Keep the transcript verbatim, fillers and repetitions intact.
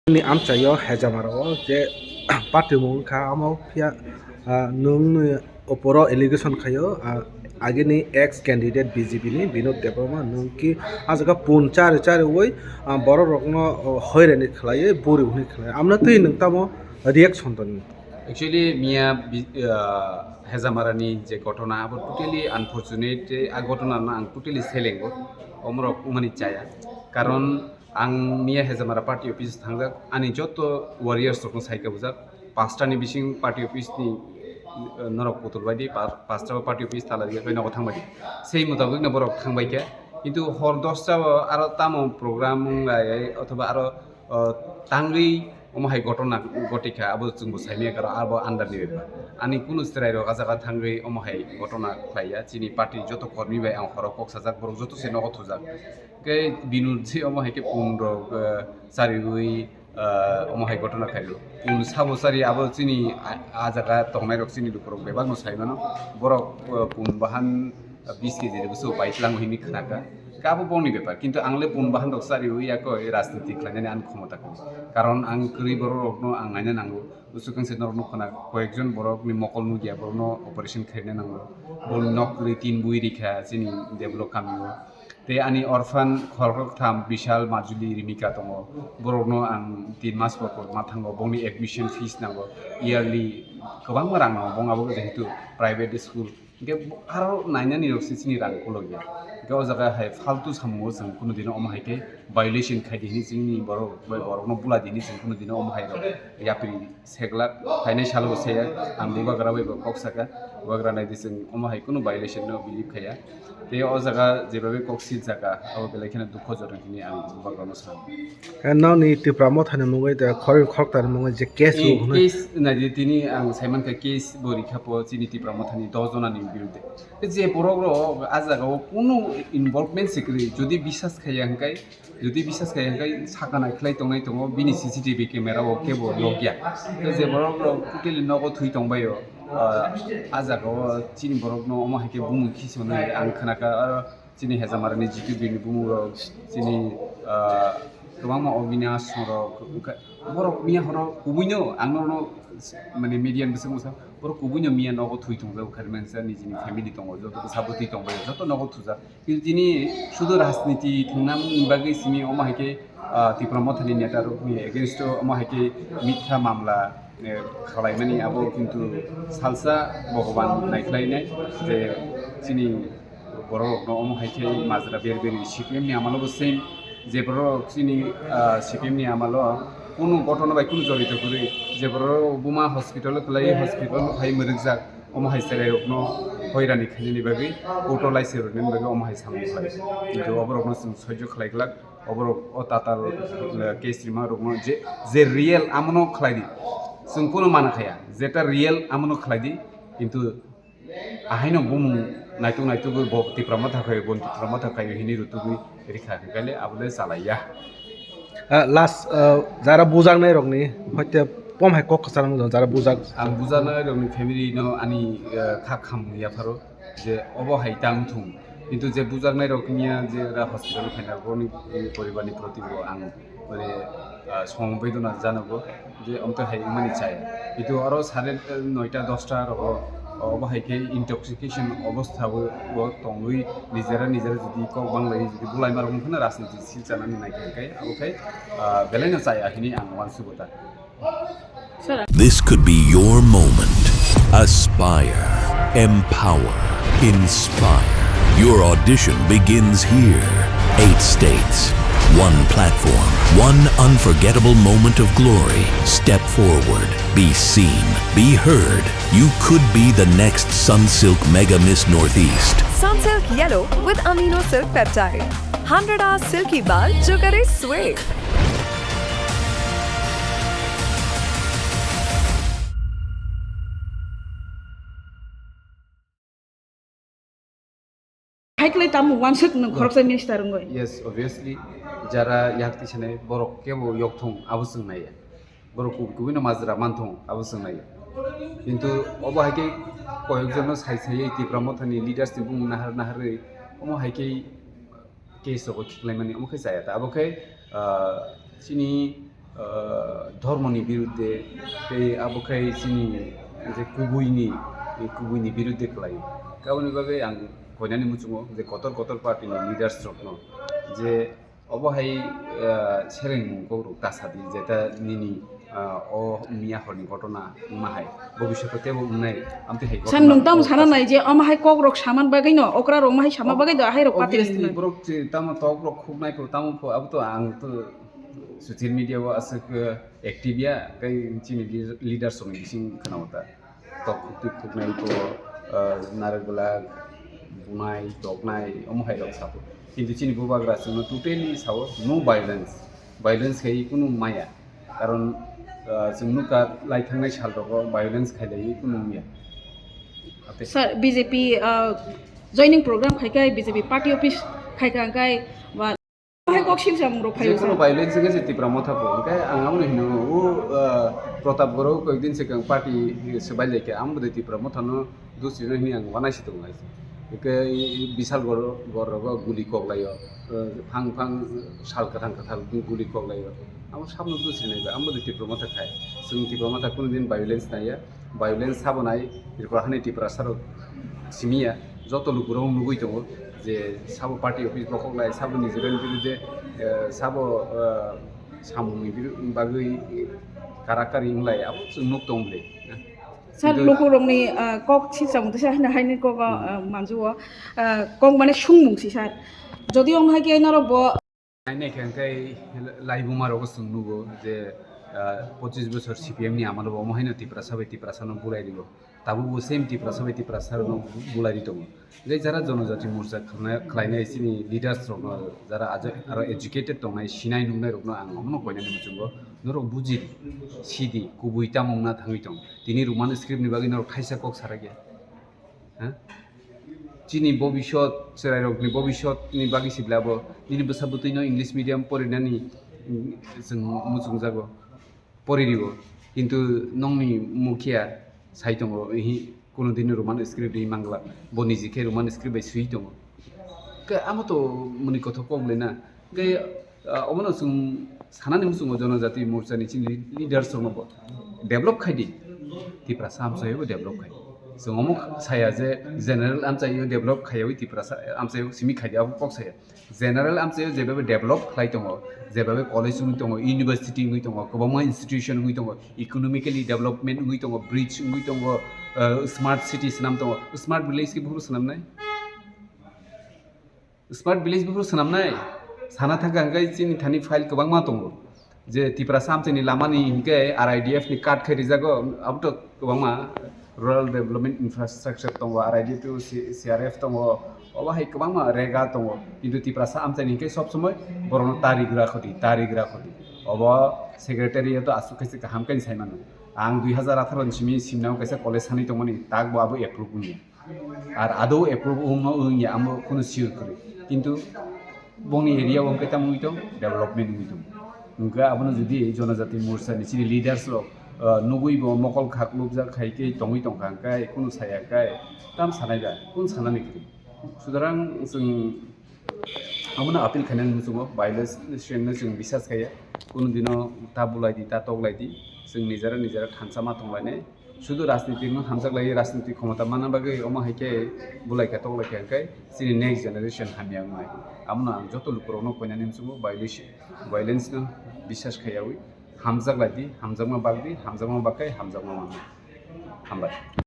Ni amchaio hejamaro je party mung kha, amo phiya, ah, nwng ni oporo allegation khaio, ah, agini ex candidate B J P ni Binod Debbarma nwng ki ah jaga pun chari chari oi, ah, borok rokno, oh, hoirani khlaiwi buri hwnwi khlai. Amna twi nwng tamo reaction toni? Actually, miya bi-, ah, hejamarani je ghotona abo totally unfortunate, tei a ghotona no ang totally selengo, omorok wngmani chaya. Karon ang miya hejamara party office thangjak, ani joto warriors rokno saika bujak, pasta ni bising party office ni, eh, norok kutul bai di, pa-, pasta o party office tala di, bai nogo thang bai di. Sei mutabik no borok thang bai kha. Kintu hor dosta o aro tamo program wng lai, othoba aro, eh, tangwi omo hai ghotona ghotikha, abo chwngbo saimanya karo abo under ni bepar. Ani kunu chwrai rok a jaga thangwi omo hai ghotona khlaiya, chini party joto kormi bai ang horo kok sajak, borok joto se nogo thujak. Khe Binod se omo hai khe pun rok, eh, chariwi, ah, omo hai ghotona khaio. Pun sabo chari abo chini a, a jaga tongnai rok chini lukurok bebak no sai mano. Borok, ah, pun bahan, ah, bis kg ni bwswk bai tlang hini khna kha. Khe abo bongni bepar. Kintu ang le pun bahan rok chariwi ya koi rajniti khlainani ani khomota kwrwi. Karon ang kwrwi borok rokno ang naina nango. Bwswk kangse norok nukho na koyekjon borok ni mokol nukya borok no operation khaina nango. Boni nok kwrwi tin bui rikha chini develop kami o. Tei ani orphan khoroktham Bishal, Majuli, Rimika tongo. Borokno ang tin mas por por ma thango, bongni admission fees nango, yearly kwbangma rang nango, bong abo jehetu private school. Hingke bo-, aro nainani rok se chini rang kolokya. Hingke o jaga hai faltu samungo chwng kunu dino omo hai khe violation khai di hini chini borok bai borokno bula di hini chwng kunu dino omo hai rok yapri seglak, phainai salo se ang bubagra bai bo kok saka, bubagra nai di chwng omo hai kunu violation no believe khaiya. Tei o jaga jebabe kok sijak kha, abo belai kheno dukho joto hini ang bubagrano sa. Khe nokni Tipra Mothani mungwi tei khoroknwi khoroktarni mungwi je case rw hwnwi. Case nai di tini ang sai mankha case bo rikha po chini Tipra Mothani dos jonani birudde. Tei je borok rok a jaga o kunu involvement se kwrwi, jodi bisas khaiya hwnkhe Jodi bisas khe hwnkhe sakha naikhlai tongnai tongo, bini C C T V camera o kebo nukya. Tei je borok rok totally nogo thwi tongbaio, ah, a jaga o chini borok no omo hai khe bumung khisu hinwi ang khna kha. Aro chini hejamarani G T B ni bumung rok, chini, ah, kwbangma Obinash rok, wngkha borok miya horo kubui no ang no, no, mane media ni bwswk bwsa borok kubui no miya nogo thwi tongjago, kharwi mansa nijini family tongo, joto bwsa bwtwi tongbaio, joto nogo thujak. Kintu tini sudu rajniti thwngna bagwi simi omo hai khe, ah, Tipra Mothani neta rokni against o omo hai khe mitha mamla, eh, khalaimani abo kintu salsa Bhogoban naikhlainai je chini borok rokno omo hai khe majra ber ber C P M ni amalo bo same je borok chini, ah, C P M ni amalo kunu ghotona bai kunu jorito kwrwi je borok buma hospital o kwlai hospital o phai mwrwkjak. Omo hai chwrairokno hoirani khainani bagwi, court-o laisiroknani bagwi omo hai samung khlai. Kintu oborokno chwng soijo khlai glak, oborok o tatal, eh, case rimarokno je, je real amono khlai di. Chwng kunu mana khaya, jeta real amono khlai di. Kintu ahaino bumung naituk naitugwi bo Tipra Motha khaio, bo Tipra Motha khaio hinwi rutugwi rikha hwnkhe le abo le chalaiya. Ah, last, ah, jara bujaknai rokni hoite pom hai kok kwchang jara bujak. Ang bujaknai rokni family no ani, ah, kha kham yapharo je obo hai tang thung. Kintu je bujaknai rok niya je ra hospital phaina rokni poribar ni proti bo ang mane, ah, somobedona janogo je omtwi hai wngmani chaya. Kintu oro sare noita dosta rogo obo hai khe intoxication obostha o, o tongwi nijera nijera jodi kok banglai jodi bulaima rok wngkha na rajniti sil chanani nai khe hwnkhe abo khe, ah, belai no chaya hini ang uansugo ta. This could be your moment. Aspire, empower, inspire. Your audition begins here. Eight states, one platform, one unforgettable moment of glory. Step forward, be seen, be heard. You could be the next Sunsilk Mega Miss Northeast. Sunsilk Yellow with Amino Silk Peptide. Hundred hours silky bal, chukare sweet. Hai kwlai tamo uansuk nwng khoroksa minister wngwi. Yes, obviously, jara yak tisanai borok kebo yokthong abo chwng naiya. Borok kubui kubui no majra manthong abo chwng naiya. Kintu obo hai khe koyok jono sai sai Tipra Mothani leaders ni bumung nahar naharwi omo hai khe case rogo khiklaimani omo khe chaya ta. Abo khe, ah, chini ah, dhormoni birudde tei abo khai chini je kubuini, kubuini birudde khlai. Aboni bagwi ang koinani muchungo je kotor kotor party ni leaders rokno je obo hai, ah, selengmung kokrok ta sadi, jeta nini, ah, o miya horni ghotona wngma hai, bobishoto teibo wngnai, amtwi hai San ghotona nwng tamo o sana ta nai je omo hai kokrok saman bagwi no, okra rok ma hai sama bagwi do, hai rok party obviously ni borok je tamo tok rok khuknai pho, tamo pho, abo to ang to social media o aswk, eh, active ya, tei chini leader, leaders rokni bising khwnao ta. Tok khukti khuknai to, ah, narwk belak, bunai, toknai, omo hai rok sabo. Kintu chini bubagra chwngno totally sao, no violence. Violence khai kunu maya. Karon, ah, chwng nukha lai thangnai sal rogo violence khai lai kunu maya. Ape. Sir, B J P, uh, joining program khai khai B J P party office khai khai khai ba hai kok sil samung rok phai Jekono sa. Violence wngkha je Tipra Motha bo. Hwnkhe ang abono hino, o, uh, Pratap Goro koi din se kang party se bai lai khe, ang bo de Tipra Motha no dusino hini ang wanai si tongo. Hwnkhe i, i Bishal Gor, Gor rogo guli kok laio. Uh, phang phang sal kwthang kwthal guli kok laio. Amo sabno dusi nai ba, ang bo de Tipra Motha khai. Chwng Tipra Motha kunu din violence naiya. Violence sabonai, Tripura hani Tiprasa rok simiya, joto lukurok nugui tongo je sabo party office bokhok lai, sabo nijorel birudde, eh, sabo, eh, samungni biru-, bagwi karakari wnglai, abo chwng nuk tong bwle. Sir, Kintu lukurokni, ah, kok sipsamung tisa haino haini kok, Hmm. ah, manjuo, ah, kok mane sungmung si sir. Jodi ong hai khe norok bo Nainai khe hwnkhe laibuma rogo chwng nugo je, ah, pochis bosor C P M ni amalo bo omo haino Tiprasa bai Tiprasa no bulai rio. Tabuk bo same Tiprasa bai Tiprasa no bulai ri tongo. Je jara Jonojati Morcha khlai-, khlainai chini leaders rok no, jara ajo-, aro educated tongnai, sinai nuknai rok no ang omo no koinani muchungo, norok buji di, si di, kubui tamo wngna thangwi tong. Tini Roman script ni bagwi norok thaisa kok sarakya. Ha? Chini bobisot, chwrairokni bobisotni bagwi sibla bo nini bwsa bwtwino English medium porinani, mm, chwng muchungjago, poririo. Kintu nongni mukhiya sai tongo, hi, kuno dini Roman script hi mangla, bo niji khe Roman script bai swi tongo. Khe amo to mwnwi kothok kok le na. Hwnkhe, ah, obono chwng sanani muchungo Jonojati Morcha ni chini leaders rokno bo develop khai di. Tiprasa amchaio bo develop khai. Chwng omo saya je general amchaio develop khaiyawi Tiprasa amchaio simi khai di, abo kok saya. General amchaio jebabe develop khlai tongo, jebabe college wngwi tongo, university wngwi tongo, kwbangma institution wngwi tongo, economically development wngwi tongo, bridge wngwi tongo, ah, smart city swnam tongo, smart village khe buphuru swnamnai? Smart village buphuru swnamnai? Sana thangkha hwnkhe chini thani file kwbangma tongo. Je Tiprasa amchaini lamani hwnkhe R I D F ni card khai rijago, abo to kwbangma rural development infrastructure tongo, R I D F tongo, C-, C R F tongo, obo hai kwbangma rega tongo. Kintu Tiprasa amchaini hwnkhe sob somoi borokno tari gra khodi, tari gra khodi. Obo secretariat o aswk khe se kaham khe sai mano. Ang dui hazar atharo ni simi simnao kaisa college sanwi tongmani, tak bo abo approve wngya. Ar adau approve wngma wngya, amo kheno sure kwrwi. Kintu bongni area o hwnkhe tamo wngwi tong, development wngwi tong. Hwnkhe abono jodi Jonojati Morcha ni chini leaders rok, ah, nugui bo mokol khaklukjak khai khe tongwi tongkha hwnkhe, kheno saya khe, tam sanai ba, kheno sanani kwrwi. Sutarang chwng abono appeal khainani muchungo, violence no chwng bisas khaiya, kheno dino ta bulai di, ta toklai di, chwng nijera nijera thansa ma tonglainai. Sudu rajniti no hamjak lai, rajniti khomota manna bagwi omo hai khe bulai kha, toklai kha hwnkhe chini next generation hamya wngnai. Abono ang joto lukurokno koinani muchungo violation, violence no bisas khaiyawi hamjak lai di, hamjakma bak di, hamjakma bak khai hamjakma manna. Hambai.